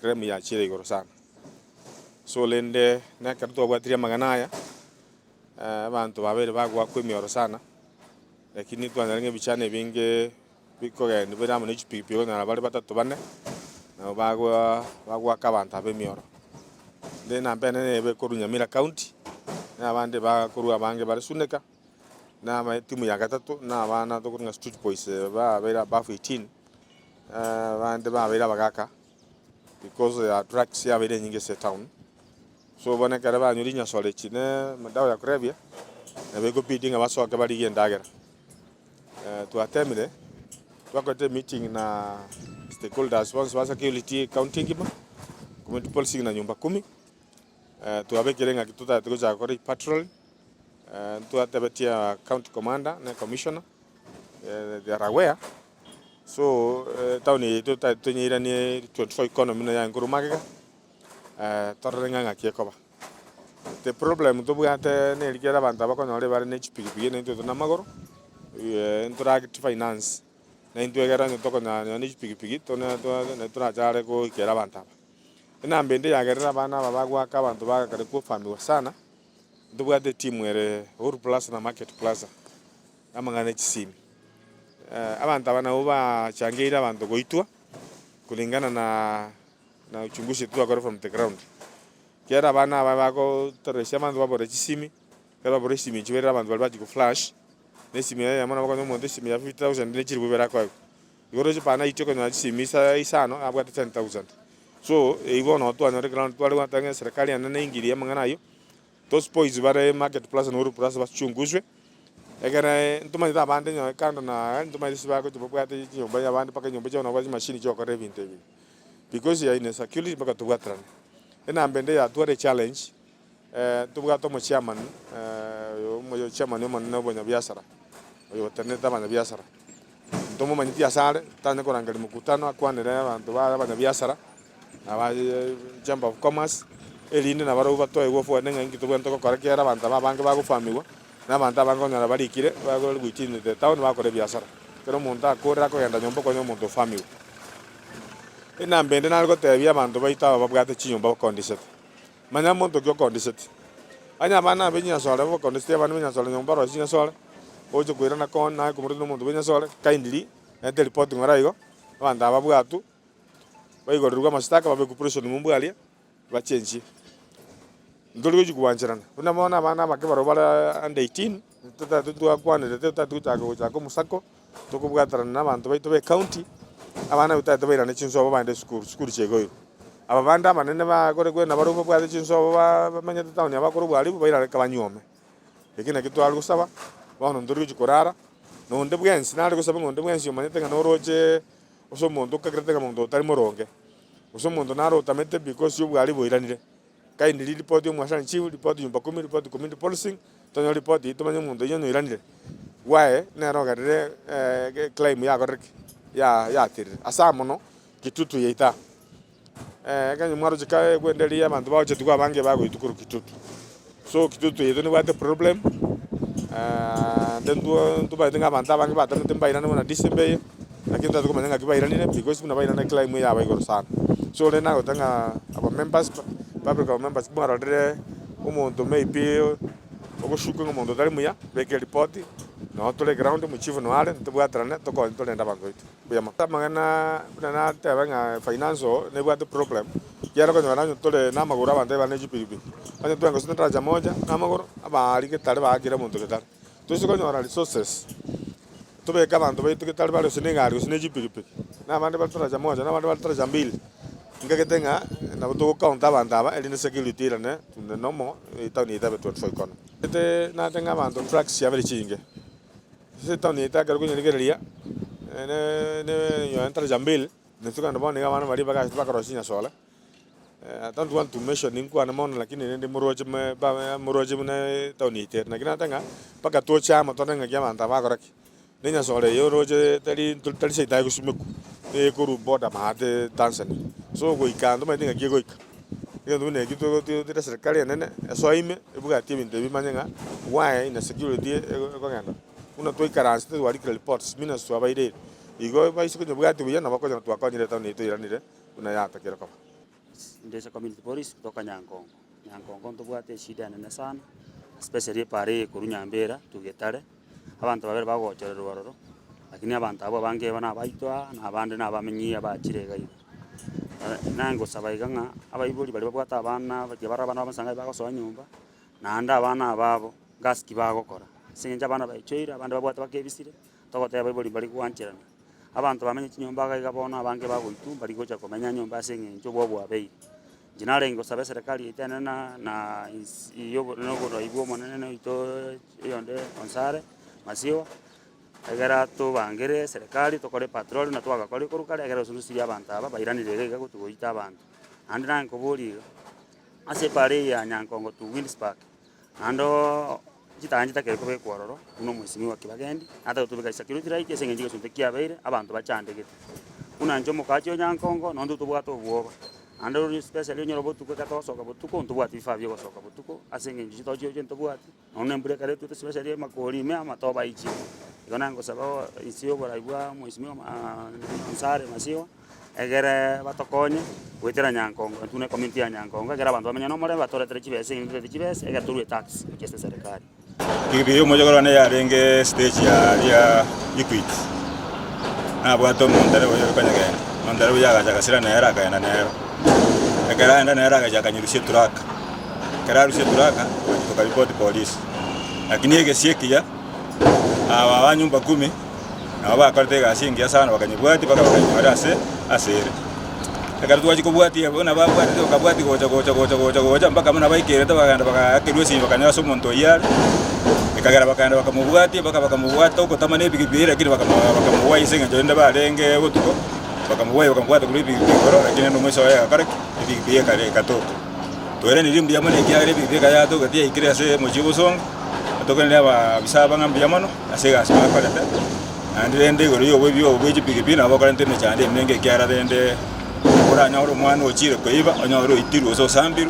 Crime yachire igoro sana. So rende nekero twabwatirie amang'ana aya, abanto babeire bagoakwa emioro sana, lakini twanyora ng'a ebichani ebinge bikogenda bire amo ne chipikipiki okonyora bare batato bane, nabo bagoa bagoaka abanto aba emioro. Rende enamba enene ebe korwa Nyamira county, na abande bakorwa abange bare Suneka, na aba etimu ya gatato, na abana tokorwa ng'a street boys babeire above 18, abande babeire abagaka. Because ya drugs yabeire enyinge ase etown, so bono ekero banywa rinyasore echi ne madawa ya kulevya, nabo ekobidi ng'a basoke barigie endagera. Twatemire, twakorete emeeting na stakeholders bonsi ba security ecounty engima, community policing na nyumba kumi, twabekire ng'aki totagete gochaka gokora epatrol, ntwatebetie county commander na ecommissioner, they are aware. So etown eye yaito totagete tonyeiranie 24 economy buna yaye nkorwa magega, torore ng'a ng'aki ekoba. The problem tobwate neri kera abanto aba bakonyora ebare ne chipikipiki na intwe tore na amagoro, ntorageti finance, na intwe ekero onye tokonyara nonya ne chipikipiki tone twa torachare goikera abanto aba. Enamba ende yagerire abana aba bagoaka abanto bagakare kofamiwa sana, ntobwate etimu ere Uhuru Plaza na Market Plaza. Amang'ana e chisimi. Abanto aba nabwo bachangeire abanto goitwa kulingana na na uchunguzi twakora from the ground. Ekiagera abana aba bagotoresia abanto babore chisimi, ekero babora esimi echio barire abanto baria bachia go flash, na esimi eyemo nabo okonyora omonto esimi ya 50,000 ne chiribu ibere akoegwa. Igo oroche per night okonyora chisimi isa isano abwate 10,000. So eywo bono twanyora eground tware goteba ng'a eserekari ende neingirie amang'ana aywo. Those boys bare market plaza na Uhuru plaza bachunguzwe, ekere ntomanyete abande nyowe kando na ntomanyete ase bagochia babwate chinyomba ya abande mpaka enyomba chiabo nabwo chimashini chigokorera ebinto ebi. Because ya insecurity mpaka tobwaterane. Enamba ende yatware echallenge, ntobwate omochairman oyo omoyo chairman omonene omonyabiasara, oyo otenerete abanyabiasara. Ntomomanyeti asare, tanya korangeria mokutano akwanere abanto baye abanyabiasara, aba chamber of commerce, erinde nabarobwo batoegwe ofuene ng'a inki tobwenerete gokora ekiagera abanto aba abange bagofamiwa, na abanto abange okonyora barikire, bagore within the town bagokora ebiasara. Ekero omonto akorire akogenda nyomba okonyora omonto ofamiwe. Enamba ende nare gotebia abanto baito aba babwate chinyomba bakondisete, manya monto ki okondisete. Onye abana abe chinyasore bakondisete abana be chinyasore nyomba barosie chinyasore, oche koirana koo naye komoreta na omonto bwe enyasore, kindly reta eripoti ng'ora igo, abanto aba babwatwe. Baigorerwe amashtaka babekwe prison ng'umbu aria, bachenchie. Ntori gochia kobancherana, buna bono abana abake barobwo bare under 18, totagete twakwanerete totagete gochaka gochaka omosako, tokobwaterana na abanto baito ba ecounty, abana abwo totagete bairane chinsobo baende esukuru, chisukuru chiaigoirwe. Aba bande abanene bakorekwe nabarobwo babwate chinsobo ba bamenyete town aba bakore obwaribu bairane eka banyuome. Eki nakio tware gosaba, bono ntori gochia korara, na onde bwensi nare gosaba ng'a onde bwensi omanyete ng'a noroche. Gose omonto okagerete ng'a monto otari moronge, gose omonto naro otamete because y'obwari boiranire. Kindly report omwasani chief, report nyumba kumi, report community policing, tonyore report eyio tomanye omonto oyio onye oiranire. Why nere ogerire claim yakorire ki? Ya yatirire. Ase aa mono, Kitutu yaito aa. Ekero mwaroche kare ekwenda riria abanto bagochetigwa abange bagoitwa korwa Kitutu. So Kitutu yaito nebwate problem, ande ntwo ntomaete ng'a abanto abange batamete mbairane buna December eye, lakini ntotagete komanya ng'aki bairanire because buna bairana eclime yaba igoro sana. So rende nagoteba ng'a our members, public our members mwarorire omonto maybe ogoshuka ng'a omonto otari muya, beka eripoti, noo tore eground, omochifu noo are, ntobwaterane tokonye torende abanto baito. Mbuya mono. Amang'ana buna nateba ng'a financial nebwate problem, ekiagera okonyora onye tore na amagoro abanto bare ne chipikipiki, onye twenka gose daraja moja na amagoro, abaria getare baakire omonto getare. Toise konyora resources, tobeke abanto baito getare bare gose na egari gose ne chipikipiki, na abande bare daraja moja, na abande bare daraja mbili, nkagete ng'a nabo togocounta abanto aba erinde security erane to the normal, etown yaito ebe 24 economy. Nate ng'a abanto trucks chiabere chinge. Ase etown yaito ekero okonyerigereria, ne daraja mbili, nintwe kende bono iga abana baria bagachete bakorosia chinyasore, I don't want to mention ninkwane mono lakini rende moroche me ba moroche buna etown yaito ere. Naki nateba ng'a mpaka toche amo torore ng'aki abanto aba bagokora ki, na enyasore eye oroche tari tari seito egosimekwa, nigo ekorwa border maate Tanzania. So goika ntomanyeti ng'aki egoika. Egento buna eki togotigotera eserekari enene esoe ime ebwati ebinto ebi emanye ng'a why na security ekogenda. Buna twaikaransete twarikire reports minutes twabairire, igo baise konyebwatia buya nabo okonyora twakonyire etown yaito eiranire buna yatakire koba. Charles, ndese community police kutoka Nyankongo. Nyankongo ntobwate eshida enene sana, especially epara eye korwa Nyambera to Getare, abanto babere bagochorerwa ororo, lakini abanto abwo abange iga nabaito aa, na abande nabamenyi abachire iga iga. Nangosaba iga ng'a abaibori baria babwate abana baria bare abana babo bagosoa nyomba, naende abana aba abo ngasi ki bagokora, ase eng'encho abana baichoire abande babwate bakebisire, togoteba abaibori mbari goancherana. Abanto bamenye chinyomba iga iga bono abange bagoitwa mbari gocha komenya nyomba ase eng'encho obwo bwabeire. Inche narenge gosaba eserekari yaito enene na na ins yobo na oborai bwa omonene oito oyonde Onsare Masiwa, egera tobangere eserekari tokore epatrol na twagakorire korwa kare egere gose tosirie abanto aba bairanire iga iga gotogoita abanto. Naende naye nkoboria iga, ase epara eye ya Nyankongo to Winds Park, naende ooo chitaya nchitakeri kobekwa ororo, buna omwesimigwa Kibagendi, nataka tobeka chisecurity light ase eng'encho egesunte kiabeire, abanto bachandegete. Buna inche omokaachi o Nyankongo, nonye tobwate obwoba, naende ore especially onyore botuko ekero togosoka botuko, ntobwati vifaa bia ogosoka botuko, ase eng'encho chitochi chirochio ntobwati, nonya na embura ekero etwete especially amakori ime amatobe aichire. Igo naye ngosaba inse ya oborai bwa mheshimiwa Onsare Masiwa. Egere batokonye goetera Nyankongo, intwe buna ecommunity ya Nyankongo, ekero abanto bamenye nomorembe batoretere chibesa engaki toretwe chibesa egere torue etax gochia ase eserekari. Pikipiki y'omochokoro one yarenge stage ya aria Equity, nabwate omontereba oyo ore konyegenda, omontereba oyio agacha agasira nere akagenda nero. Ekero aenda nere agacha akanyerusia eturaka, ekero arusia eturaka, togachi tokaripoti polisi. Lakini egesio ekiya, aba ba nyumba kumi. Nabo bakorete egasi engiya sana, bakanyebwatia mpaka bakanyora ase ase ere. Ekero twachia kobwatia buna babwatete bakabwatia gocha gocha gocha gocha gocha mpaka buna baikerete bakagenda bagaakerwa esimi bakanyora ase omonto oyio are, ekagera bakagenda bakamobwatia mpaka bakamobwata ogotama na epikipiki lakini bakamo bakamobwai ase eng'encho rende barenge botuko, bakamobwai bakamobwata korwa epikipiki igoro lakini rende omoiso oye agakora ki? Epikipiki ekare ekatoka. Toiraneria mbuya mono ekiagera epikipiki ekero yatogete yaikire ase omochie o bosongo, tokoiraneria abaafisa aba ng'a mbuya mono. Ase egasi bakorete, naende rende igoro y'oboibi obo bwe chipigipigi nabo bakorenta emechando emenge ekiagera rende oranyore omwana ochire koiba, onyore oitirwe gose osambirwe.